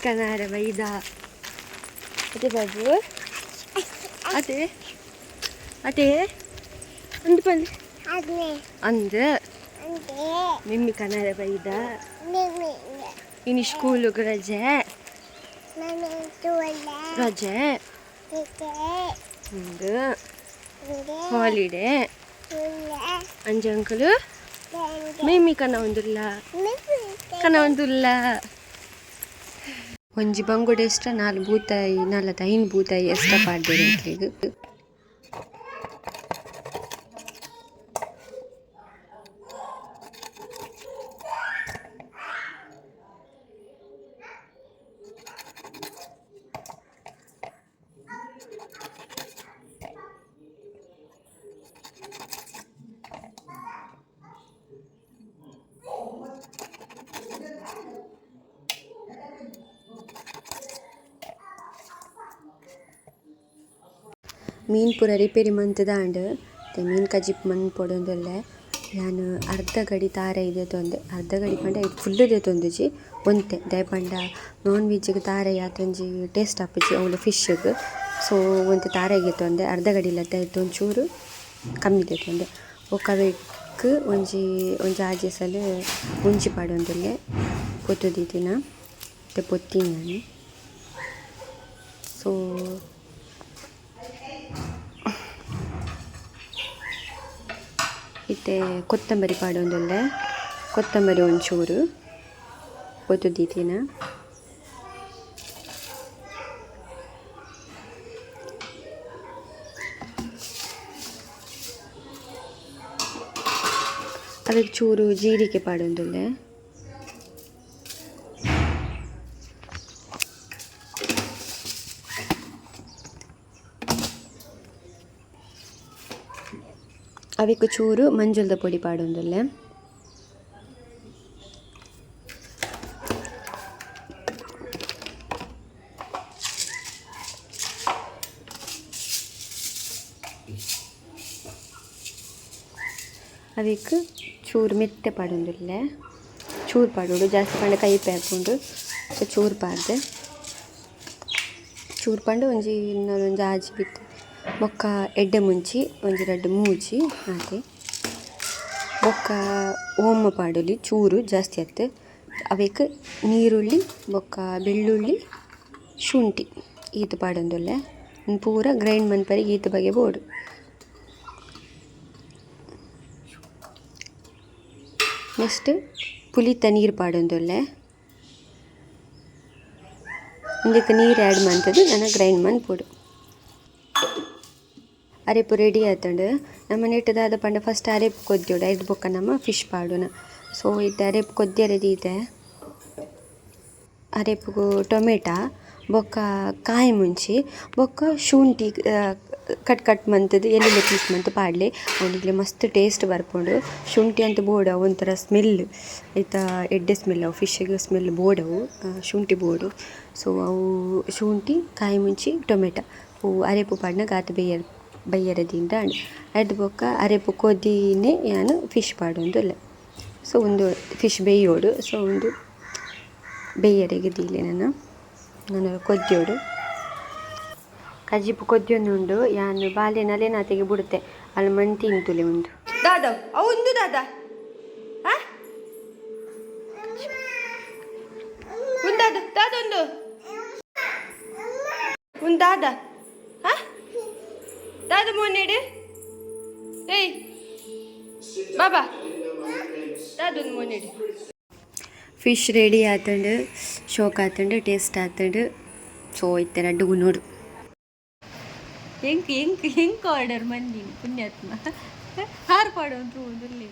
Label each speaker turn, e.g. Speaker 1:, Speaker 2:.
Speaker 1: ಕನಾರ ಬೈದ ಅದೇ ಬಾಬು ಅದೇ ಅದೇ ಅಂದು ಪನ್ಲೆ ಅಂದ್ ಮಿಮ್ಮಿ ಕನಾರ ಬೈದ ಇನಿ ಸ್ಕೂಲುಗ್ ರಜೆ ರಜೆ ಉಂದು ಹಾಲಿಡೇ ಅಂಜ ಅಂಕಲು ಮಿಮ್ಮಿ ಕನವೊಂದುಲ್ಲ ಕನವೊಂದುಲ್ಲ. ಒಂಜಿ ಬಂಗುಡೆ ಎಷ್ಟ ನಾಲ್ ಬೂತಾಯಿ ನಾಲತ್ತ ಐನ್ ಬೂತಾಯಿ ಎಷ್ಟ ಪಾಡ್ದೆರ್ ಎಂಕ್ಲೆಗ್. ಮೀನ್ ಪೂರ ರಿಪೇರಿ ಮಂತುದಾಂಡ್ ಇತ್ತೆ ಮೀನ್ ಕಜಿಪು ಮನ್ಪೊಡೊಂದುಲ್ಲೆ ಯಾನ್ ಅರ್ಧ ಗಡಿ ತಾರಾಯಿ ದೆತೊಂದೆ ಅರ್ಧ ಗಡಿ ಪಂಡ ಐಟ್ ಫುಲ್ಲ್ ದೆತೊಂದುಜಿ ಒಂತೆ ದಾಯೆ ಪಂಡ ನಾನ್ ವೆಜ್ ಗ್ ತಾರಾಯಿ ಆತೊಂಜಿ ಟೇಸ್ಟ್ ಆಪುಜಿ ಅವ್ಲು ಫಿಶ್ ಗ್ ಸೊ ಒಂತೆ ತಾರಾಯಿ ದೆತೊಂದೆ ಅರ್ಧ ಗಡಿಲ ಅತ್ತೆ ಐಟ್ ಒಂಚೂರು ಕಮ್ಮಿ ದೆತೊಂದೆ ಬೊಕ ಅವೆಕ್ ಒಂಜಿ ಒಂಜಿ ಆಜಿ ಎಸಲ್ ಮುಂಚಿ ಪಾಡೊಂದುಲ್ಲೆ ಪೊತ್ತು ದೀತಿನ ಇತ್ತೆ ಪೊತ್ತಿನಿ ಯಾನ್ ಸೊ ಇತ್ತೆ ಕೊತ್ತಂಬರಿ ಪಾಡೊಂದುಲ್ಲೆ ಕೊತ್ತಂಬರಿ ಒಂಚೂರು ಪೊತ್ತು ದೀತಿನ. ಅವೆಕ್ ಚೂರು ಜೀರಿಗೆ ಪಾಡೊಂದುಲ್ಲೆ. ಅವೆಕ್ ಚೂರು ಮಂಜೊಲ್ದ ಪೊಡಿ ಪಾಡೊಂದುಲ್ಲೆ. ಅವೆಕ್ ಚೂರು ಮೆತ್ತೆ ಪಾಡೊಂದುಲ್ಲೆ ಚೂರು ಪಾಡೊಡು ಜಾಸ್ತಿ ಪಂಡ ಕೈಪೆ ಆಪುಂಡು ಸೊ ಚೂರು ಪಾಡ್ದೆ ಚೂರು ಪಂಡ ಒಂಜಿ ಒಂಜಿ ಆಜಿ ಬಿತ್ತ್ ಬೊಕ್ಕ ಎಡ್ಡೆ ಮುಂಚಿ ಒಂಜಿ ರಡ್ಡ್ ಮೂಜಿ ಆತೆ ಬೊಕ್ಕ ಓಮ ಪಾಡೊಲಿ ಚೂರು ಜಾಸ್ತಿ ಅತ್ತ್ ಅವೆಕ್ ನೀರುಳ್ಳಿ ಬೊಕ್ಕ ಬೆಳ್ಳುಳ್ಳಿ ಶುಂಠಿ ಈತ್ ಪಾಡೊಂದುಲ್ಲೆ ಉಂದು ಪೂರ ಗ್ರೈಂಡ್ ಮನ್ಪರೆ ಈತ್ ಬಗೆ ಬೋಡು. ನೆಕ್ಸ್ಟ್ ಪುಲಿತ ನೀರು ಪಾಡೊಂದುಲ್ಲೆ ಉಂದೆಕ್ ನೀರು ಆ್ಯಡ್ ಮಂತುದು ನನ ಗ್ರೈಂಡ್ ಮನ್ಪೊಡು. ಅರೆಪು ರೆಡಿ ಆತುಂಡು ನಮ ನೆಟ್ಟ್ ದಾದ ಪಂಡ ಫಸ್ಟ್ ಅರೆಪು ಕೊದ್ಯೊಡು ಐರ್ದ್ ಬೊಕ್ಕ ನಮ ಫಿಶ್ ಪಾಡುನ ಸೊ ಇತ್ತೆ ಅರೆಪು ಕೊದ್ಯರೆ ದೀತೆ ಅರೆಪುಗು ಟೊಮೆಟ ಬೊಕ್ಕ ಕಾಯಿ ಮುಂಚಿ ಬೊಕ್ಕ ಶುಂಠಿ ಕಟ್ ಕಟ್ ಮಂತುದು ಎಲ್ಲೆಲ್ಲ್ಯ ಪೀಸ್ ಮಂತ್ ಪಾಡ್ಲೆ ಅವು ನಿಕ್ಲೆಗ್ ಮಸ್ತ್ ಟೇಸ್ಟ್ ಬರ್ಪುಂಡು ಶುಂಠಿ ಅಂತು ಬೋಡು ಅವು ಒಂಥರ ಸ್ಮೆಲ್ ಐತ ಎಡ್ಡೆ ಸ್ಮೆಲ್ ಅವು ಫಿಶ್ ಗ್ ಸ್ಮೆಲ್ ಬೋಡು ಅವು ಶುಂಠಿ ಬೋಡು ಸೊ ಅವು ಶುಂಠಿ ಕಾಯಿ ಮುಂಚಿ ಟೊಮೆಟ ಅವು ಅರೆಪು ಪಾಡ್ನಗ ಆತ್ ಬೇಯರ್ ಬಯ್ಯರೆ ದೀಂಡ ಆಂಡ್ ಐರ್ದ್ ಬೊಕ್ಕ ಅರೆಪು ಕೊದಿನೆ ಯಾನ್ ಫಿಶ್ ಪಾಡೊಂದುಲ್ಲೆ ಸೊ ಉಂದು ಫಿಶ್ ಬೇಯೋಡು ಸೊ ಉಂದು ಬೇಯರೆಗ್ ದೀಲೆ ನನ ನನ ಕೊದ್ಯೋಡು ಕಜಿಪು ಕೊದ್ಯೊಂದುಂಡು ಯಾನ್ ಬಾಲೆನ್ ಅಲೆನಾತೆಗೆ ಬುಡ್ತೆ ಅಲ್ ಮಂತಿಂತುಲೆ ಉಂದು ದಾದ ಅವು ಉಂದು ದಾದ ಆ ಉಂದಾದ ದಾದ ಉಂದು ಉಂದಾದ ಆ ದಾದ ಮೋನೇಡು ಏಯ್ ಬಾಬಾ ದಾದ ಉಂದು ಮೋನೇಡು. ಫಿಶ್ ರೆಡಿ ಆತುಂಡು ಶೋಕ್ ಆತುಂಡು ಟೇಸ್ಟ್ ಆತುಂಡು ಸೊ ಇತ್ತೆ ರಡ್ಡ್ ಉನೊಡು. ಎಂಕ್ ಎಂಕ್ ಎಂಕ್ ಆರ್ಡರ್ ಮಂದಿನಿ ಪುಣ್ಯಾತ್ಮ ಹಾರ್ ಪಾಡೊಂದು ತೂವೊಂದುಲ್ಲೆ.